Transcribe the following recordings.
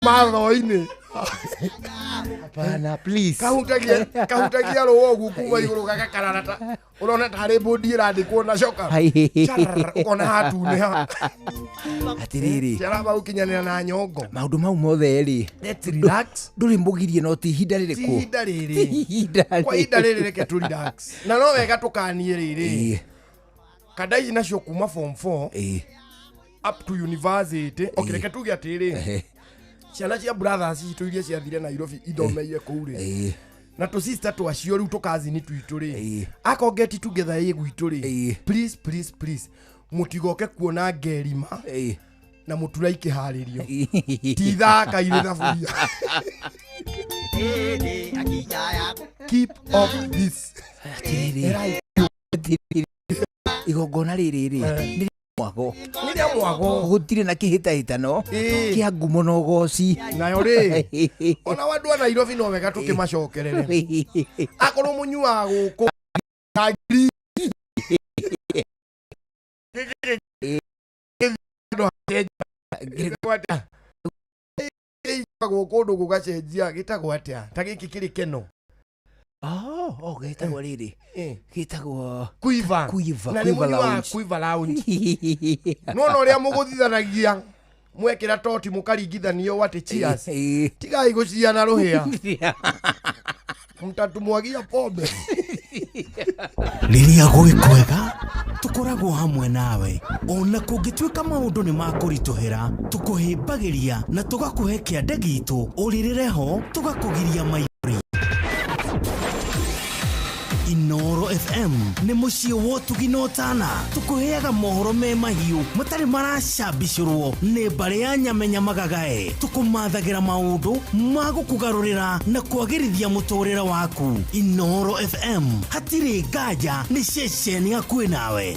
Matho-inĩ. Hapana, please. Kahutagia rũa ũguo kuma igũrũ gagakarara ta ũrona tarĩ mbũndi ĩrandĩkwo na coka. Hai. Charr, ũkona hatunĩha. Atiriri. Ciaramba gũkinyanĩra na nyongo. Maũndũ mau mothe rĩ, Let's relax. ndũrĩ mũgirie no ti ihinda Ti rĩrĩkũ. ihinda rĩrĩ. Ti ihinda Kwa ihinda rĩrĩ reke tu relax. Na no wega tũkanie rĩrĩ. Ĩĩ, Kanda ici nacio kuma form 4 ĩĩ. up to university. Okay, reke tuge atĩrĩ. Ehe, Ciana cia brothers citũ iria ciathire Nairobi ithomeire kũu rĩ. ĩĩ, Na tũ sister twacio rĩu tũkazini twitũ rĩ. Ĩĩ. Akorwo get together ĩ gwitũ rĩ. Ĩĩ. Please, please, please. Mũtigoke kuona ngerima ĩĩ. na mũtura ikĩharĩrio. Ti thaka irĩ thaburia. Keep off this. Atiriri. Erai, Atiriri. Igongona rĩrĩ rĩ, Eh. nĩ rĩa mwago. Nĩ rĩa mwago. Gũtirĩ na kĩhĩtahĩtano Ĩĩ. kĩa ngumo na ũgoci. Nayo rĩ, ona andũ a Nairobi no wega tũkĩmacokerere. Akorwo mũnyuaga gũkũ na ngiri gĩtagwo kũndũ gũgacenjia gĩtagwo atĩa ta gĩkĩ kĩrĩ keno. Oh, oh, gĩtagwo rĩrĩ. Gĩtagwo Quiver. Quiver, Na nĩ Quiver mũnyuaga Lounge. Quiver Lounge. Nona ũrĩa mũgũthithanagia mwekĩra toti mũkaringithanio atĩ cheers. Ĩĩ. Tigai gũciana rũhĩa, mtatumwagia pombe. Rĩrĩa gwĩ kwega tũkoragwo hamwe nawe, ona kũngĩtuĩka maũndũ nĩ makũritũhĩra, tũkũhĩmbagĩria na tũgakũhe kĩande gitũ ũrĩrĩre ho, tũgakũgiria maithori. Inoro FM nĩ mũciĩ wa ũtugi na ũtana, tũkũheaga mohoro me mahiũ matarĩ maracambicũrwo nĩ mbarĩ ya nyamenya magagae, tũkũmathagĩra maũndũ ma gũkũgarũrĩra na kwagĩrithia mũtũrĩre waku. Inoro FM hatirĩ nganja nĩ ceceni hakuhĩ nawe.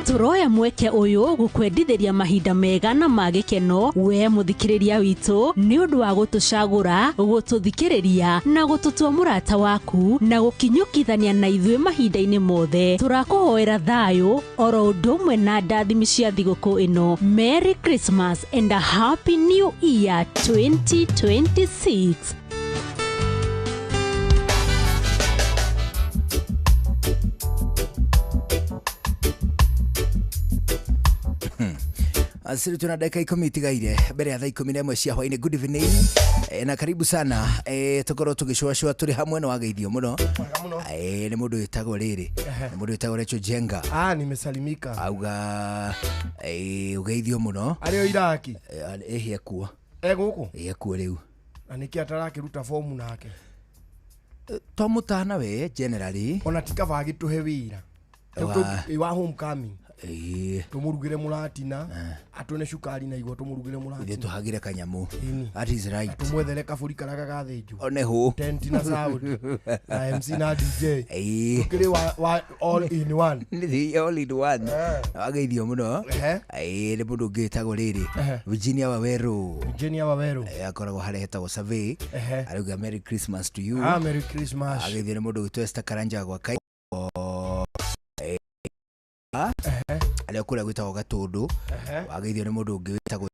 Tũroya mweke ũyũ gũkwendithĩria mahinda mega na ma gĩkeno we mũthikĩrĩria witũ, nĩ ũndũ wa gũtũcagũra, gũtũthikĩrĩria na gũtũtua mũrata waku na gũkinyũkithania na ithuĩ mahinda-inĩ mothe. Tũrakũhoera thayũ oro ũndũ ũmwe na ndathimi cia thigũkũ ĩno. Merry Christmas and a Happy New Year 2026. Asiri tuna dakika 10 itigaire mbere ya thaa 11 cia hwainĩ. Good evening na karibu sana, tukorwo tũgĩcũacũa tũrĩ hamwe na wageithio mũno. Mwega mũno. Nĩ mũndũ wĩtagwo rĩrĩ, nĩ mũndũ wĩtagwo Rachel Jenga. Ah, nimesalimika. Auga ũgeithio mũno. Arĩ o Iraki? Ĩhĩ, ekuo. E gũkũ? Ĩ, ekuo rĩu. Na nĩkĩ atarakĩruta fomu nake? To mũtana we generally. Ona ti kaba agĩtũhe wĩra. Wa homecoming. Tũmũrugĩre mũratina, atwene cukari na igwa, tũmũrugĩre Ithuĩ mũratina. Tũhagĩre kanyamũ. Ĩni. That is right. Tũmwethere kabũri karĩa gagathĩnjwo. One hũ. Tent na sound na MC na DJ. Tũkĩrĩ wa all in one. Nĩ all in one. Wageithio mũno. Nĩ mũndũ ũngĩ wĩtagwo rĩrĩ, Virginia Waweru. Virginia Waweru. Akoragwo harĩa hetagwo Survey. Arauga Merry Christmas to you. Ah, Merry Christmas. Ageithio nĩ mũndũ wĩtwo Esther Karanja gwa Kai arĩa kũrĩa gwĩtagwo Gatũndũ. Wageithio nĩ mũndũ ũngĩ wĩtagwo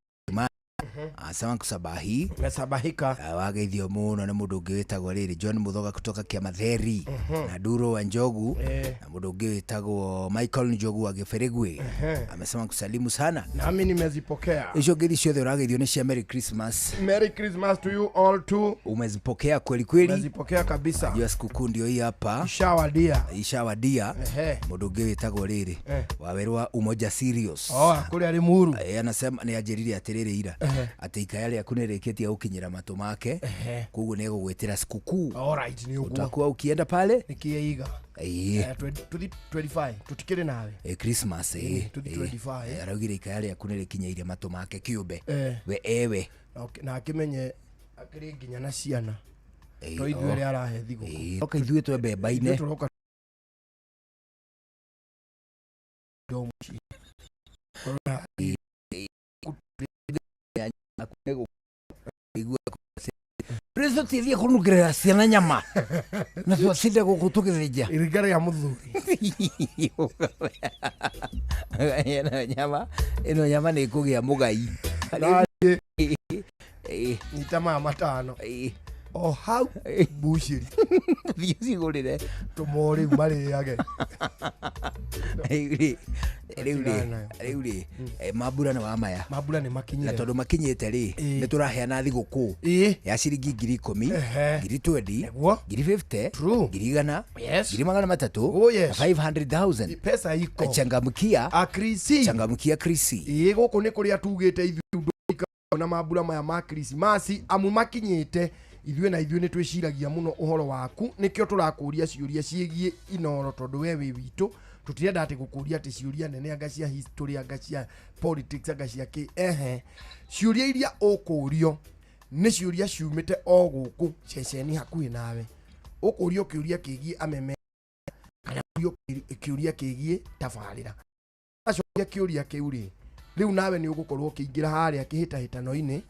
Asema kusabahi. Mesabahika. Wageithio mũno nĩ mũndũ ũngĩ wĩtagwo rĩrĩ, John Muthoga kutoka Kiamatheri na Duro wa Njogu na mũndũ ũngĩ wĩtagwo Michael Njogu wa Gĩberĩgwe. Amesema kusalimu sana. Nami nimezipokea. Icio ngeithi ciothe ũrageithio nĩ cia Merry Christmas. Merry Christmas to you all too. Umezipokea kweli kweli. Nimezipokea kabisa. Jua sikukuu ndio hii hapa. Ishawadia. Ishawadia. Mũndũ ũngĩ wĩtagwo rĩrĩ, Wawerũ wa Umoja Serious. Oh, kũrĩa Limuru. Anasema nĩ anjĩrire atĩrĩrĩ ira atĩ ikaya rĩaku nĩ rĩkĩtie gũkinyĩra matũ make, koguo nĩ egũgwĩtĩra sikukuu. Alright, nĩ ũguo. Utakuwa ukienda pale. Nĩkĩeiga. Tũthi 25 tũtikĩrĩ nawe. Christmas. Tũthi 25. Araugire ikaya rĩaku nĩ rĩkinyĩire matũ make kĩũmbe we ewe. Na akĩmenye akĩrĩ nginya na ciana, to ithuĩ arĩa arahe thigũkũ. Oka ithuĩ twembemba-inĩ. Ithuĩ tũroka ndo mũciĩ. Rĩu tũthiĩ kũnungĩrĩra ciana nyama na twacinda gũkũ tũgĩthĩnja. Iringa rĩa mũthuri. Ĩno nyama, ĩno nyama nĩ ĩkũgĩa mũgai. Nyita maya matano. O hau mbucĩri. Thiĩ ũcigũrĩre. Tũmo rĩu marĩage. Rĩu rĩ, rĩu rĩ, Tigana nayo. rĩu rĩ, mambura nĩ wa maya. Mambura nĩ Na makinyire. tondũ makinyĩte rĩ, nĩ tũraheana thigũkũ ya ciringi 10,000, 20,000, Nĩguo. 50,000, True. 100,000, Yes. 300,000, Oh, yes. 500,000. Pesa iko. Changamkia, Akrisi. changamkia Krisi. Ĩĩ gũkũ nĩ kũrĩa tugĩte ithuĩ na mambura maya ma Krismasi amu makinyĩte ithuĩ na ithuĩ nĩ twĩciragia mũno ũhoro waku, nĩkĩo tũrakũria ciũria ciĩgiĩ Inoro tondũ we wĩ witũ. Tũtirenda atĩ gũkũria atĩ ciũria nene anga cia history, anga cia politics, anga cia kĩ. Ehe, ciũria iria ũkũrio nĩ ciũria ciumĩte o gũkũ ceceni hakuhĩ nawe. Ũkũrio kĩũria kĩgiĩ ameme kana ũkũrio kĩũria kĩgiĩ tabarĩra. Acokia kĩũria kĩu rĩ, rĩu nawe nĩ ũgũkorwo ũkĩingĩra harĩa kĩhĩtahĩtano-inĩ,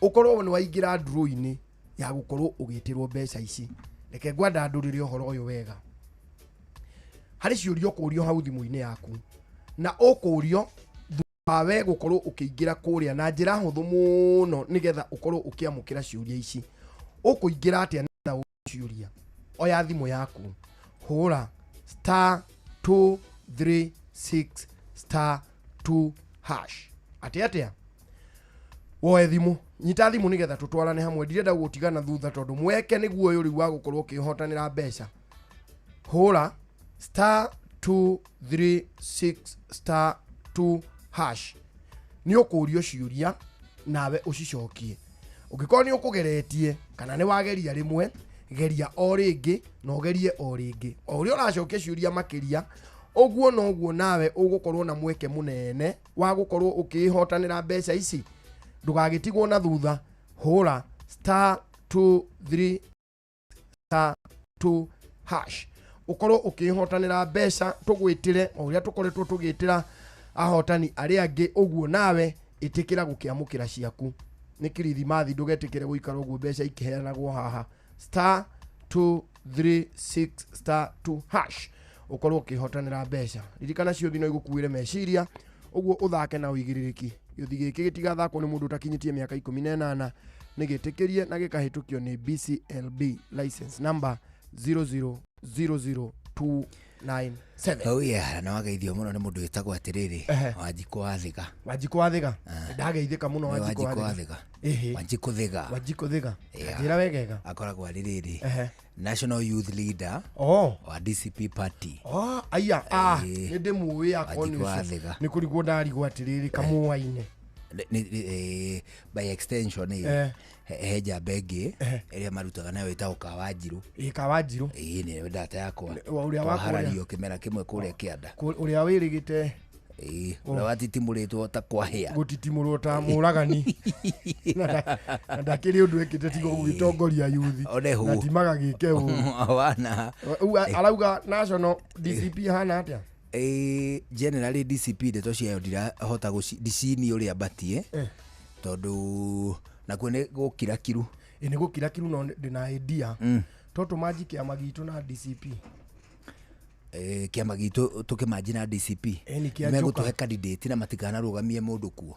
ũkorwo nĩ waingĩra draw-inĩ ya gũkorwo ũgĩtĩrwo mbeca ici. Reke ngwandandũrĩre ũhoro ũyũ wega. Harĩ ciũria ũkũrio hau thimũ-inĩ yaku, na ũkũrio thutha wa we gũkorwo ũkĩingĩra kũrĩa na njĩra hũthũ mũno nĩgetha ũkorwo ũkĩamũkĩra ciũria ici. Ũkũingĩra atĩa nĩgetha ũrie ciũria? Oya thimũ yaku, hũra star two three six star two hash. Atĩ atĩa? Woe thimũ, nyita thimũ nĩgetha tũtwarane hamwe. Ndirenda gũtigana thutha tondũ mweke nĩguo ũyũ rĩu wa gũkorwo ũkĩhotanĩra mbeca. Hũra star two three six star two hash. Nĩ ũkũrio ciũria nawe ũcicokie. Ũngĩkorwo nĩ ũkũgeretie kana nĩ wageria rĩmwe, geria o rĩngĩ na ũgerie o rĩngĩ. O ũrĩa ũracokia ciũria makĩria, ũguo noguo nawe ũgũkorwo na mweke mũnene wa gũkorwo ũkĩhotanĩra mbeca ici. Ndũgagĩtigwo na thutha. Hũra star two three star two hash ũkorwo ũkĩhotanĩra mbeca. Tũgwĩtĩre o ũrĩa tũkoretwo tũgĩtĩra ahotani arĩa angĩ, ũguo nawe ĩtĩkĩra gũkĩamũkĩra ciaku. Nĩ kirithimathi, ndũgetĩkĩre gũikara ũguo mbeca ikĩheanagwo haha. Star two three six star two hash ũkorwo ũkĩhotanĩra mbeca. Ririkana ciũthi no igũkuĩre meciria, ũguo ũthake na ũigĩrĩrĩki. Gĩũthi gĩkĩ gĩtigathakwo nĩ mũndũ ũtakinyĩtie mĩaka 18, nĩ gĩtĩkĩrie na gĩkahĩtũkio nĩ BCLB license number zero zero zero zero two nine seven. Oh yeah, na wageithio mũno nĩ mũndũ wĩtagwo atĩrĩrĩ, Wanjikũ wa Thĩga. Wanjikũ wa Thĩga. Ndageithĩka mũno. Nĩ Wanjikũ wa Wanjikũ wa Thĩga. Thĩga. Ĩhĩ. Wanjikũ Thĩga. Wanjikũ Thĩga. Yeah. Njĩra wegega. Akoragwo arĩ rĩrĩ National Youth Leader wa DCP Party. Oh, aya, nĩ ndĩmũĩ akorwo nĩ Wanjikũ wa ũcio. Thĩga. Nĩ kũrigwo ndarigwo atĩrĩrĩ kamũaine. By extension ĩ, he njamba ĩngĩ ĩrĩa marutaga nayo ĩtagwo Kawanjirũ. Ĩ, Kawanjirũ. Ĩĩ, nĩwe ndata yakwa. Wa ũrĩa wa kũrĩa. Twaharario kĩmera kĩmwe kũrĩa kĩanda. Ũrĩa wĩrĩgĩte. Ĩĩ, ũrĩa watitimũrĩtwo ta kwahĩa. Gũtitimũrwo ta mũragani. Na ndakĩrĩ ũndũ ekĩte tiga gũgĩtongoria yuthi. One hũ. Na ti magagĩke ũũ. Wana. Rĩu arauga national DCP hana atĩa? Generally DCP ndeto ciayo ndirahota ndicini ũrĩa mbatie, tondũ nakuo nĩ gũkira kiru. Ĩ, nĩ gũkira kiru, no ndĩna idea. To tũmanji kĩama gitũ na DCP. Kĩama gitũ tũkĩmanji na DCP. Nĩ kĩa Megũtũhe Njoka. candidate na matikanarũgamie mũndũ kuo.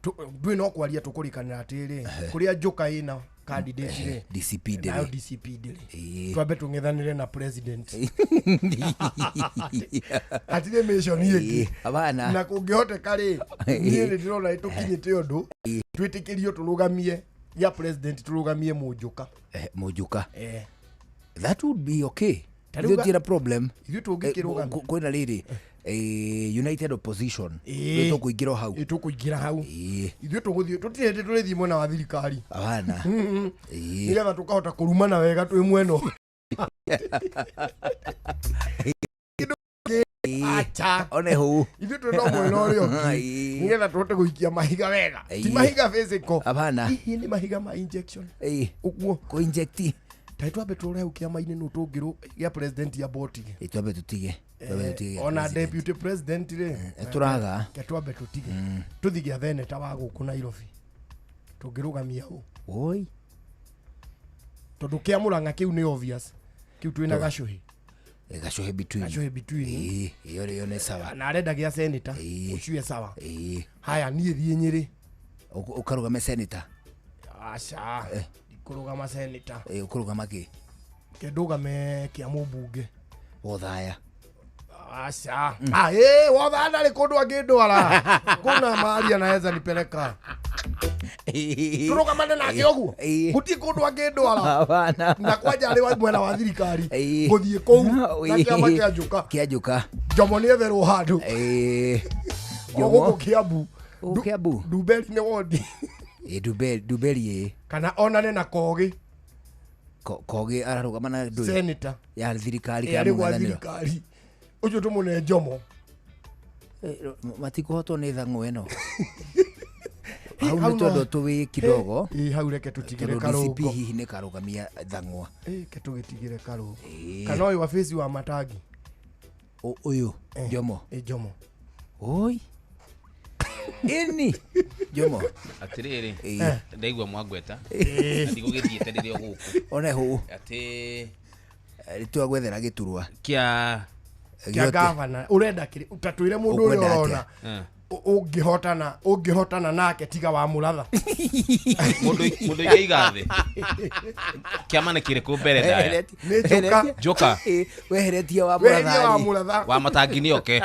Ndũĩ no kwaria tũkũrĩkanĩra atĩrĩ, kũrĩa Njoka ĩna candidate rĩ, DCP nayo ndĩrĩ. DCP ndĩrĩ. Twambe tũng'ethanĩre na president. Hatirĩ mission ĩngĩ. Hapana. Na kũngĩhoteka rĩ, niĩ nĩ ndĩrona tũkinyĩte ũndũ twĩtĩkĩrio tũrũgamie gĩa president, tũrũgamie mũnjũka. Mũnjũka. That would be okay. Ta rĩu Ithuĩ tira problem. Ithuĩ tũngĩkĩrũgamia. Kwĩna rĩrĩ, United Opposition. Ithuĩ tũkũingĩra o hau. Tũkũingĩra hau. Ithuĩ tũgũthiĩ, tũtirĩ hĩndĩ tũrĩthiĩ mwena wa thirikari. Hapana. Nĩgetha tũkahota kũrumana wega twĩ mwena ũyũ. Acha. One hũ. Ithuĩ twĩ no mwena ũrĩa ũngĩ. Nĩgetha tũhote gũikia mahiga wega. Ti mahiga physical. Hapana. Hihi nĩ mahiga ma injection. Ũguo. Kũ-inject. Ta twambe tũrore hau kĩama-inĩ nũ tũngĩrũ gĩa president ya botige. Twambe tũtige. Twambe tũtige gĩa Ona president. deputy president rĩ. Tũraga. Ke twambe tũtige. Tũthiĩ gĩa theneta wa gũkũ Nairobi. Tũngĩrũgamia ũ. Oi. Tondũ kĩa Mũrang'a kĩu nĩ obvious. Kĩu twĩna gacũhĩ. Gacohe between. Gacohe between. Ĩĩ, ĩyo rĩo nĩ sawa. Na arenda gĩa senator. Ĩĩ. Ũcio e sawa. Ĩĩ. Haya, niĩ thiĩ Nyĩrĩ. Ũkarũgame senator. Aca, ndikũrũgama senator. Ĩĩ, ũkũrũgama kĩ? Ke ndũgame kĩa mũmbunge. Wothaya. Aca. Ah, ĩĩ, wothaya ndarĩ kũndũ angĩndwara. Kuna mahali anaweza nipeleka. Tũrũgamane nake ũguo. Ĩĩ. Gũtirĩ kũndũ angĩndwara. Hapana. Na kwanja arĩ wa mwena wa thirikari. Ĩĩ. Ngũthiĩ kũu na kĩama kĩa Njuka. Kĩa Njuka. Njomo nĩ etherwo handũ. Ĩĩ. O Njomo. gũkũ Kiambu. Gũkũ Kiambu. Ndumberi nĩ wondi. Ĩĩ, Ndumberi, Ndumberi ĩĩ. Kana onane na Kogi. Kogi ararũgama na ndũĩ. Senator. Ya thirikari Ĩĩ, kĩa arĩ gwa mũng'ethanĩro. thirikari. Ũcio tũmũne Njomo. Matikũhotwo nĩ thang'o ĩno. Hau Hau nĩ twendwo tũwĩ kidogo. Ĩĩ, hau reke tũtigĩre Tondũ DCP karũngo. hihi nĩ karũgamia thang'wa. Ĩĩ, ke tũgĩtigĩre karũngo. Ĩĩ. Kana ũyũ wabici wa matangi. Ũyũ Njomo. Ĩĩ, Njomo. Oi. Ĩni Njomo. Atĩrĩrĩ, Ĩĩ. ndaigua mwangweta na ndigũgĩthiĩte rĩrĩa gũkũ One hũ. atĩ Twagwethera gĩturwa. kĩa Kĩa Gĩothe. gavana ũrenda kĩrĩ ta twĩre mũndũ ũrĩa Ũkwenda atĩa? ũrona ũngĩhotana ũngĩhotana nake tiga wa mũratha. Mũndũ mũndũ ingĩiga thĩ kĩama nĩ kĩrĩkũ mbere ndaya? Nĩ Njoka. Njoka. Ĩĩ, weheretie wa Weherie wa mũratha. mũratha. Wa matangi nĩ oke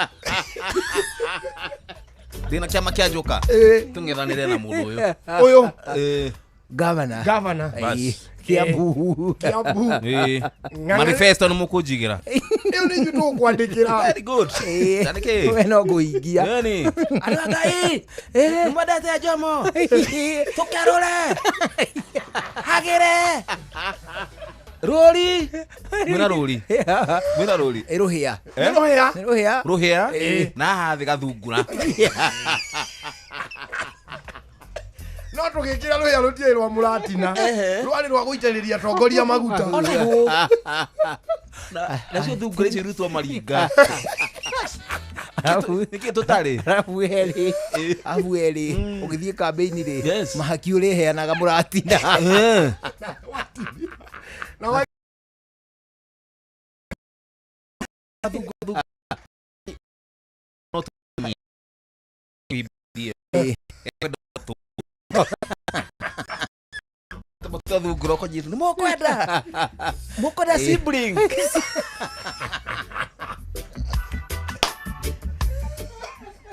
ndĩna kĩama kĩa Njoka. Ĩĩ. Tũng'ethanĩre na mũndũ ũyũ. Ũyũ. Ĩĩ. Gavana. Gavana. Ĩĩ, Kiambu. Kiambu. Ĩĩ. Ng'ang'a- Manifesto nĩ mũkũnjigĩra. Ĩyo nĩ ithuĩ tũgũkwandĩkĩra. Very good. Ĩĩ. Na nĩkĩ? We no kũhingia. Nani? Andũ a Ngai, nĩmwendete Njomo? Tũkerũre. Hagĩre. Rũri. Mwĩna rũri. Mwĩna rũri. Ĩ, rũhĩa. Nĩ rũhĩa. Nĩ rũhĩa. Rũhĩa. Na haha thĩ gathungura. No tũgĩkĩra rũhĩa rũtiarĩ rwa mũratina. Rwarĩ rwa gũitĩrĩria atongoria maguta. Nacio thungura icio irutwo maringa. Arabu Nĩkĩ tũtarĩ? arabu erĩ arabu erĩ ũgĩthiĩ kambĩini rĩ, Yes. mahaki ũrĩheanaga mũratina. Na wa Thungura ũkanyitwo. Nĩ mũkwenda? Mũkwenda sibling?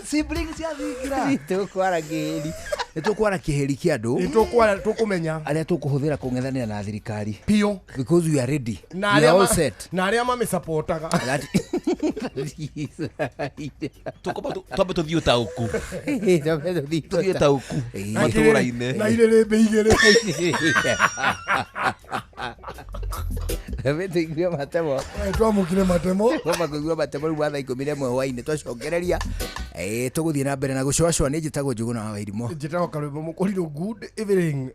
Sibling cia thingira. Tũkwara kĩhĩri, nĩ tũkwara kĩhĩri kĩa andũ nĩ tũkwara tũkũmenya arĩa tũkũhũthĩra kũng'ethanĩra na thirikari biũ. Because we are ready. Na We are arĩa all ma- set. na arĩa mamĩcapotaga. That is right. Twambe tũthiĩ ũtaũku. Tũthiĩ ũtaũku. Ĩĩ. Matũũra-inĩ. Na irĩrĩmbĩ igĩrĩ. Twambe tũigue matemo. Twamũkire matemo. Twamba kũigua matemo rĩu wa thaa 11 hwainĩ twacokereria. Ĩĩ, tũgũthiĩ na mbere na gũcũacũa. Nĩ njĩtagwo Njũgũna wa Wairimũ. Njĩtagwo Karwĩmbo Mũkũrirũ. Good evening.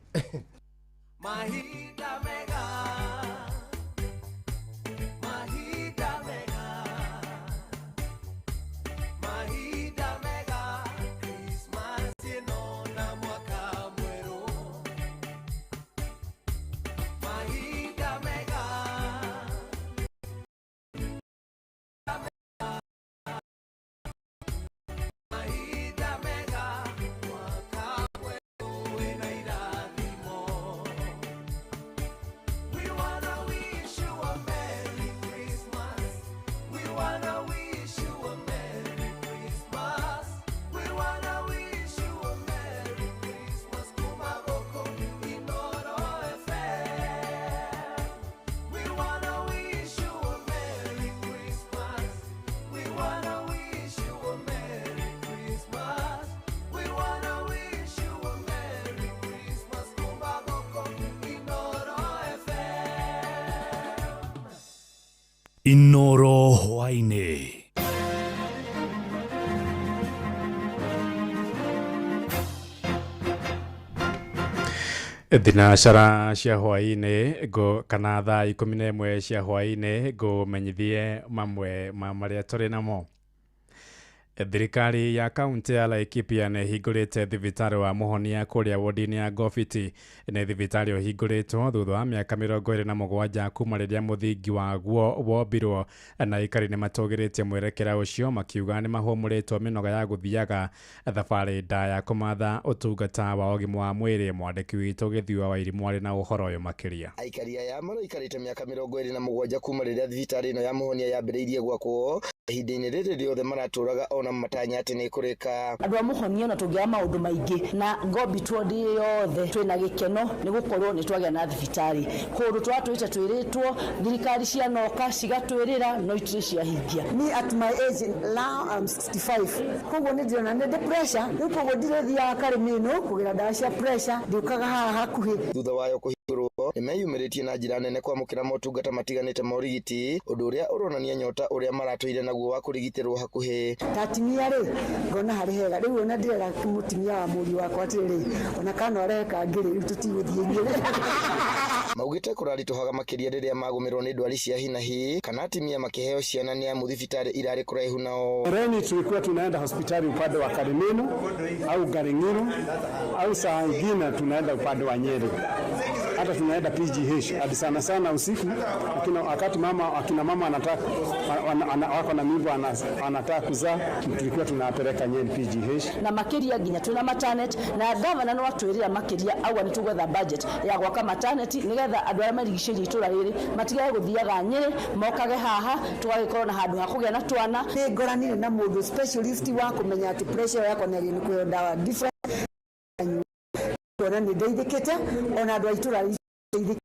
Mahinda mega, mahinda mega, mahinda mega, Christmas ĩno na mwaka mwerũ. Mahinda mega, mahinda mega, mwaka mwerũ wĩna irathimo. We wanna wish you a Merry Christmas. We wanna wish you a Merry Christmas. We wanna wish you a Merry Christmas. Kumagoko Inoro FM. We wanna wish you a Merry Christmas. We wanna wish you a Merry Christmas. We wanna wish you a Merry Christmas. Kumagoko Inoro FM. Inoro hwainĩ. Thinacara cia hwainĩ ngũ kana thaa 11 cia hwainĩ ngũmenyithie mamwe ma marĩa tũrĩ namo. Thirikari ya kaunti ya Laikipia nĩ ĩhingũrĩte thibitarĩ wa Mũhonia kũrĩa wodi-inĩ ya Ngobiti. Nĩ thibitarĩ ũhingũrĩtwo thutha wa mĩaka 27 kuma rĩrĩa mũthingi waguo wombirwo, na aikari nĩ matũgĩrĩtie mwerekera ũcio makiuga nĩ mahũmũrĩtwo mĩnoga ya gũthiaga thabarĩ ndaya kũmatha ũtungata wa ũgima wa mwĩrĩ. Mwandĩki witũ Gĩthiua wa Irimũ arĩ na ũhoro ũyũ makĩria. Aikari aya maraikarĩte mĩaka 27 kuma rĩrĩa thibitarĩ ĩno ya Mũhonia yambĩrĩirie gwakwo. Ihinda-inĩ rĩrĩ rĩothe maratũraga ona matanya atĩ nĩ kũrĩka. Andũ a Mũhonia ona tũngĩaga maũndũ maingĩ na Ngobit ward yothe twĩna gĩkeno nĩ gũkorwo nĩ twagĩa na thibitarĩ. Kũndũ tũratũrĩte twĩrĩtwo thirikari cianoka cigatwĩrĩra no itirĩ ciahingia. Me at my age now I'm 65, koguo nĩ ndĩrona nĩ ndĩ pressure rĩu, koguo ndirĩthiaga Karĩmĩnũ kũgĩra ndawa cia pressure, ndiũkaga haha hakuhĩ. Thutha wayo kũhingũrwo nĩ meyumĩrĩtie na njĩra nene kwamũkĩra motungata matiganĩte ma ũrigiti, ũndũ ũrĩa ũronania nyota ũrĩa maratũire naguo wa kũrigitĩrwo hakuhĩ. Ta atumia rĩ, ngona harĩ hega rĩu, ona ndĩrera mũtumia wa mũriũ wakwa atĩrĩrĩ, ona kana arehe kangĩ rĩ, rĩu tũtigũthiĩ Nyĩrĩ. Maugĩte kũraritũhaga makĩria rĩrĩa magũmĩrwo nĩ ndwari cia hinahi kana atumia makĩheo ciana nĩ amu thibitarĩ irarĩ kũraihu nao. Mbeleni tulikuwa tunaenda hospitali upande wa Karimino au Garingiro au saa ingine tunaenda upande wa Nyeri, hata tunaenda PGH hadi sana sana usiku, lakini wakati mama akina mama anataka wako na mimba anataka kuzaa, tulikuwa tunapeleka Nyeri PGH. Na makiria nginya twina maternity na gavana no atwirira makiria auga ni tugwetha budget ya gwaka maternity nigetha andu aria marigicĩirie itũra rĩrĩ matigage gũthiaga Nyĩrĩ, mokage haha tũgagĩkorwo na handũ ha kũgĩa na twana. Nĩ ngoranire na mũndũ specialist wa kũmenya atĩ pressure yakwa nĩ agĩrĩirwo nĩ kũheo ndawa different, kuona nĩ ndeithĩkĩte ona andũ a itũra ndeithĩkĩte,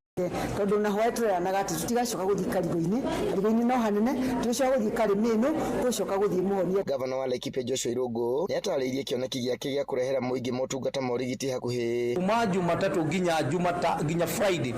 tondũ na hwaĩ tũreranaga atĩ tũtigacoka gũthiĩ Karigo-inĩ, Karigo-inĩ no hanene, tũgĩcoka gũthiĩ Karĩmĩnũ, tũgĩcoka gũthiĩ Mũhonia. Gavana wa Laikipia Joshua Irũngũ nĩ atarĩirie kĩoneki gĩake gĩa kũrehera mũingĩ motungata ma ũrigiti hakuhĩ. Kuma Jumatatũ nginya Jumata nginya Friday,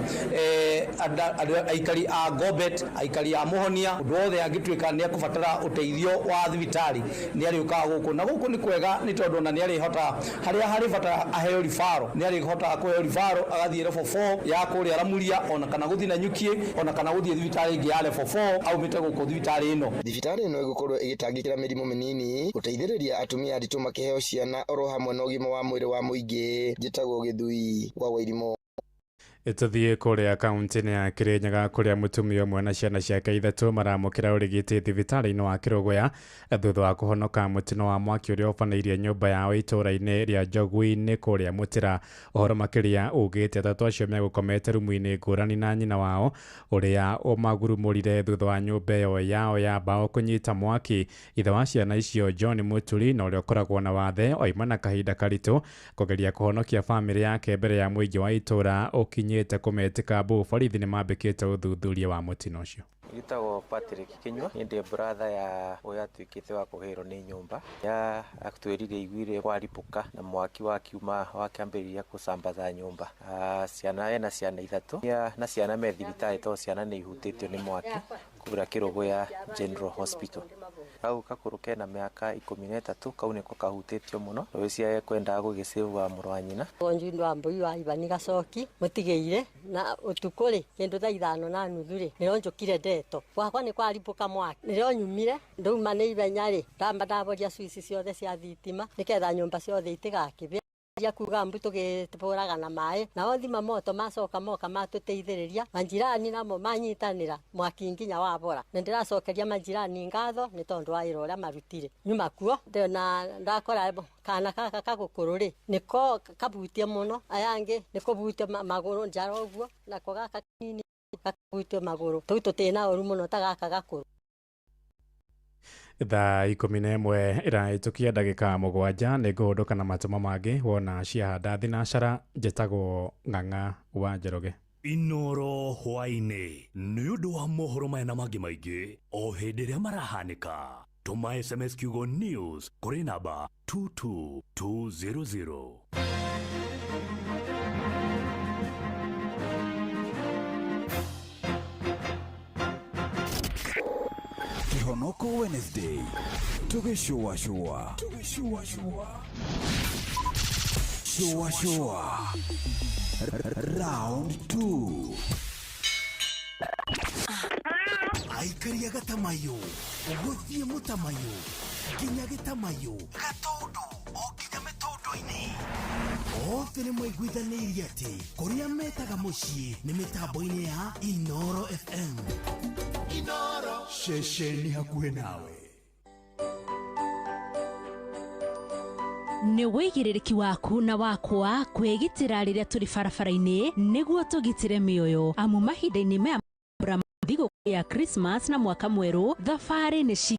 aikari a Ngobet, aikari a Mũhonia, ũndũ wothe angĩtuĩka nĩ ekũbatara ũteithio wa thibitarĩ nĩ arĩũkaga gũkũ, na gũkũ nĩ kwega nĩ tondũ ona nĩ arĩhotaga harĩa harĩ bata aheo ribaro, nĩ arĩhotaga kũheo ribaro agathiĩ level 4 ya kũrĩa Ramuria, ona kana gũthiĩ Nanyukie, ona kana gũthiĩ thibitarĩ ĩngĩ ya level 4 aumĩte gũkũ thibitarĩ ĩno. Thibitarĩ ĩno ĩgũkorwo ĩgĩtangĩkĩra mĩrimũ mĩnini, gũteithĩrĩria atumia aritũ makĩheo ciana oro hamwe na ũgima wa mwĩrĩ wa mũingĩ. Njĩtagwo Gĩthui wa Wairimũ. Tũthiĩ kũrĩa kaunti-inĩ ya Kirinyaga kũrĩa mũtumia ũmwe na ciana ciake ithatũ maramũkĩra ũrigiti thibitarĩ-inĩ wa Kĩrũgũya thutha wa kũhonoka mũtino wa mwaki ũrĩa ũbanĩirie nyũmba yao itũũra-inĩ rĩa Njogu-inĩ kũrĩa Mũtĩra. Ũhoro makĩria ugĩte atatũ acio megũkomete rumu-inĩ ngũrani na nyina wao ũrĩa ũmagurumũrire thutha wa nyũmba ĩyo yao ya mbaũ kũnyita mwaki. Ithe wa ciana icio John Muturi na ũrĩa ũkoragwo na wathe oima na kahinda karitũ kũgeria kũhonokia bamĩrĩ yake mbere ya mũingĩ wa itũũra ũkinyĩte kũmetĩka mbu. Borithi nĩ mambĩkĩte ũthuthuria wa mũtino ũcio. Gĩtagwo Patrick Kinyua, niĩ ndĩ brother ya ũrĩa atuĩkĩte wa kũhĩrwo nĩ nyũmba ya atwĩrire iguire kwaribũka na mwaki wakiuma wakĩambĩrĩria kũsambaza nyũmba. Ciana ena ciana ithatũ na ciana me thibitarĩ tondũ ciana nĩ ihutĩtio nĩ mwaki kũrĩa Kĩrũgũya General Hospital. Kau gakũrũ kena mĩaka 13, kau nĩko kahutĩtio mũno rwĩcia kwendaga gũgĩcĩvwa mũrũ wa nyina. Wonju wa mbui wa Ibani Gacoki mũtigĩire na ũtukũ rĩ kĩndũ thaa 5:30 rĩ nĩrĩo njũkire ndeto gwakwa nĩ kwaribũka mwaki, nĩrĩo nyumire ndauma nĩ ihenya rĩ ndamba ndaboria switch ciothe cia thitima nĩgetha nyũmba ciothe itigakĩbĩa ya kuga mbu tũgĩtũraga na maĩ nao thima moto macoka moka matũteithĩrĩria manjirani namo manyitanĩra mwaki nginya wabora. Nĩ ndĩracokeria manjirani ngatho nĩ tondũ wa wĩra ũrĩa marutire. Nyuma kuo na ndakora kana gaka kagũkũrũ rĩ nĩko kabutie mũno, aya angĩ nĩ kũbutia magũrũ njara ũguo, nako gaka kanini gakabutio magũrũ tũu tũtĩna ũru mũno ta gaka gakũrũ. Thaa 11 ĩrahĩtũkia ndagĩka 7 nĩ ngũhũndũka na matũma mangĩ wona ciahanda thinacara. Njĩtagwo Ng'ang'a wa Njoroge. Inoro hwaĩ-inĩ nĩ ũndũ wa mohoro maya na mangĩ maingĩ o hĩndĩ ĩrĩa marahanĩka. Tũma SMS kiugo news kũrĩ namba 22200. Kihonoko Wednesday tugishua shua shua shua round 2. Aikaria gatamayo uguthie mutamayo. Nginya Gĩtamaiyũ, Gatũndũ o nginya mĩtũndũ-inĩ. Othe nĩ maiguithanĩirie atĩ kũrĩa metaga mũciĩ nĩ mĩtambo-inĩ ya Inoro FM. Inoro ceceni hakuhĩ nawe. Nĩ wĩigĩrĩrĩki waku na wakwa kwĩgitĩra rĩrĩa tũrĩ barabara-inĩ nĩguo tũgitĩre mĩoyo, amu mahinda-inĩ maya ma thigũkũ ya Christmas na mwaka mwerũ thabarĩ nĩ cigĩ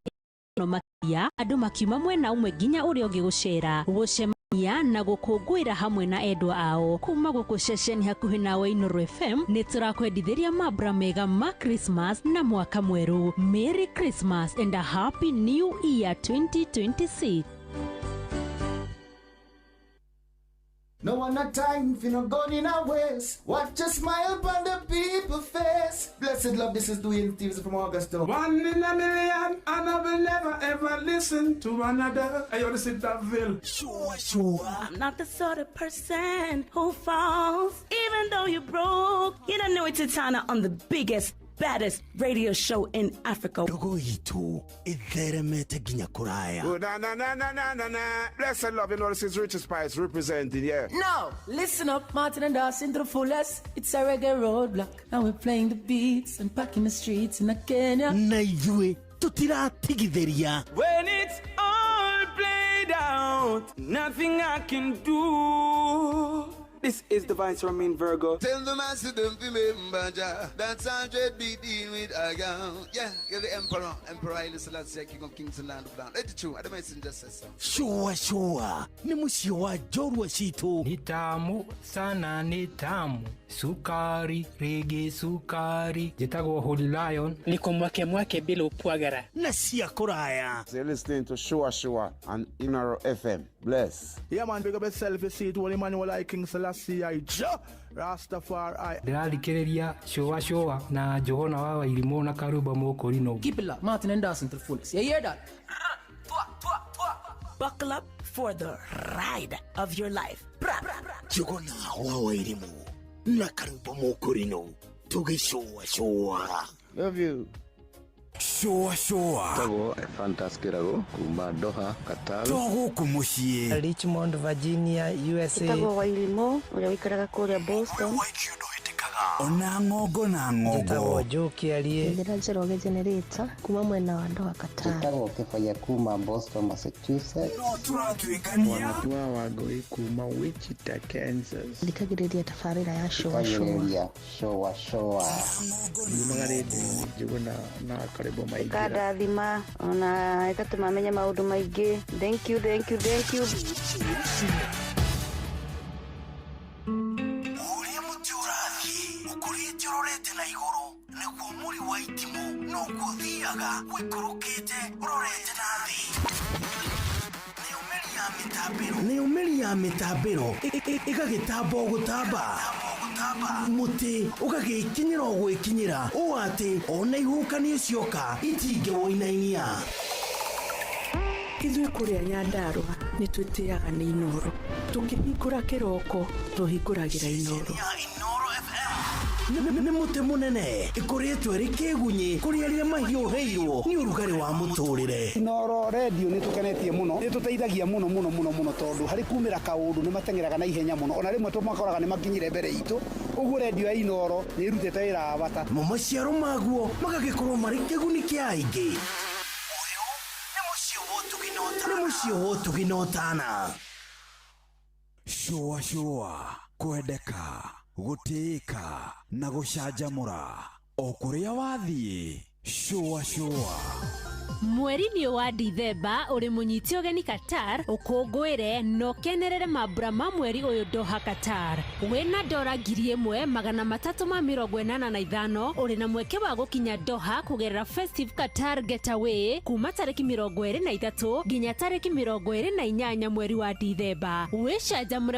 makĩria, andũ makiuma mwena ũmwe nginya ũrĩa ũngĩ gũcera, gũcemania na gũkũngũĩra hamwe na endwa ao. Kuma gũkũ ceceni hakuhĩ nawe Inoro FM nĩ tũrakwendithĩria mambura mega ma Christmas na mwaka mwerũ. Merry Christmas and a Happy New Year 2026. No one a time for no gun in our waist. Watch a smile upon the people face. Blessed love, this is Dwayne Stevens from Augusta. 1 in a million, and I will never ever listen to another. I ought to sit that ville. Sure, sure. I'm not the sort of person who falls, even though you're broke. You don't know it's Titana on the biggest, baddest radio show in Africa. Ndogo itu itheremete nginya kuraya. Oh, na na na na na na na. Blessed love, you know this is Richard Spice representing, yeah. Now, listen up, Martin and Dawson to the fullest. It's a reggae roadblock. Now we're playing the beats and packing the streets in Kenya. Na ithuĩ tutiratigithĩria. When it's all played out, nothing I can do. This is the Vice Ramin Virgo. Tell the master don't remember Jah. That's 100 be deal with a girl. Yeah, you're the emperor. Emperor Haile Selassie, King of Kings and Land of Land. Let it true. I the messenger says so. Sure, sure. Ni mũciĩ wa njorua citũ. Ni tamu sana, ni tamu. Sukari, rege sukari. Njĩtagwo Holy Lion. Niko mwake mwake bila upwagara. Na cia kũraya. So you're listening to Shua Shua on Inoro FM. Bless. Yeah, man, big up yourself. You see it, Holy Emmanuel I, King Selassie I, Jah Rastafari. Ndĩrathikĩrĩria Shua Shua na Njũgũna wa Wairimũ na Karumba Mũkũrinũ. Keep it locked, Martin and Dawson to the fullest. You hear that? Buckle up for the ride of your life. Njũgũna wa Wairimũ na Karumba Mũkũrinũ tũgĩcũa cũa. Love you. Shua shua. Tagwo Fantas Kirago kuma Doha, Qatar. To gũkũ mũciĩ. Richmond, Virginia, USA. Tagwo Wairimũ ũrĩa ũikaraga kũrĩa Boston. Ona ng'ongo na ng'ongo. Njĩtagwo Joe Kĩarie. Njĩra Njoroge Generator kuma mwena wa Doha, Qatar. Njĩtagwo Kĩbaya kuma Boston, Massachusetts. No tũratuĩkania. Wanatua Wangũi kuma Wichita, Kansas. Thikagĩrĩria tabarĩra ya Shua Shua. Thikagĩrĩria Shua Shua. Yumaga rĩndiũ-inĩ Njũgũna na Karĩbo Maingĩra. Ĩkandathima ona ĩgatũma menye maũndũ maingĩ. Thank you, thank you, thank you. Ũrĩa mũtĩ ũrathiĩ ũkũrĩte ũrorete na igũrũ nĩguo mũri wa itimũ noguo ũthiaga ũikũrũkĩte ũrorete na thĩ. Nayo mĩri ya mĩtambĩro ĩgagĩtamba o gũtamba, mũtĩ ũgagĩkinyĩra o gwĩkinyĩra ũũ atĩ ona ihuhũkanio cioka itingĩwũinainia. Ithuĩ kũrĩa Nyandarũa nĩ twĩtĩaga nĩ Inoro. Tũkĩhingũra kĩroko tũhingũragĩra Inoro. Nĩ mũtĩ mũnene ĩkũrĩtwo ĩrĩ kĩgunyĩ kũrĩ arĩa mahiũhĩirwo nĩ ũrugarĩ wa mũtũrĩre. Inoro radio nĩ tũkenetie mũno, nĩ tũteithagia mũno mũno mũno mũno tondũ harĩ kumĩra kaũndũ nĩ mateng'eraga na ihenya mũno, ona rĩmwe tũmakoraga nĩ makinyire mbere itũ. Ũguo radio ya Inoro nĩ ĩrutĩte wĩra wa bata. Mo maciaro maguo magagĩkorwo marĩ kĩguni kĩa aingĩ. Ũyũ nĩ mũciĩ wa ũtugi na ũtana. Shua shua, kwendeka, gũtĩĩka na gũcanjamũra o kũrĩa wathiĩ. Shua shua. Mweri-inĩ wa Dithemba ũrĩ mũnyite ũgeni Qatar ũkũngũĩre na ũkenerere mambura ma mweri ũyũ Doha, Qatar. Wĩna dora 1385 ũrĩ na mweke wa gũkinya Doha kũgerera Festive Qatar Getaway kuma tarĩki 23 nginya tarĩki 28 mweri wa Dithemba. Wĩcanjamũre.